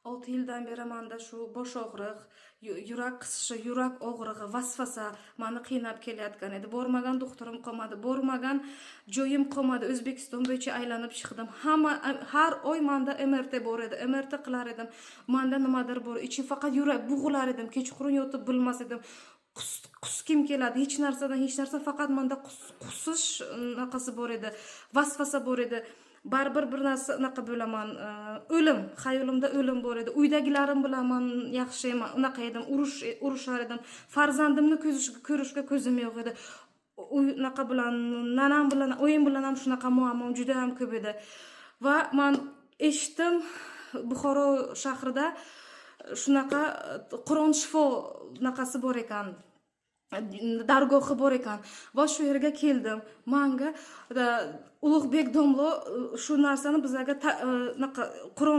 6 yildan beri manda shu bosh og'riq, yurak qisishi, yurak og'rig'i, vasvasa mani qiynab kelayotgan edi. Bormagan doktorim qolmadi, bormagan joyim qolmadi. O'zbekiston bo'yicha aylanib chiqdim. Hamma, har oy manda MRT bor edi, MRT qilar edim. Manda nimadir bor, ichim faqat yurak bo'g'ilar edim. Kechqurun yotib bilmas edim, quskim keladi hech narsadan, hech narsa, faqat manda qusish anaqasi bor edi, vasvasa bor edi. Baribir bir narsa unaqa bo'laman, o'lim, xayolimda o'lim bor edi. Uydagilarim bilan man yaxshi unaqa edim, urushar edim. Farzandimni ko'rishga ko'zim yo'q edi. Unaqa bilan, nanam bilan, oyim bilan ham shunaqa muammom juda ham ko'p edi. Va man eshitdim, Buxoro shahrida shunaqa Qur'on shifo unaqasi bor ekan, dargohi bor ekan va shu yerga keldim. Manga Ulug'bek domlo shu narsani bizlarga unaqa Qur'on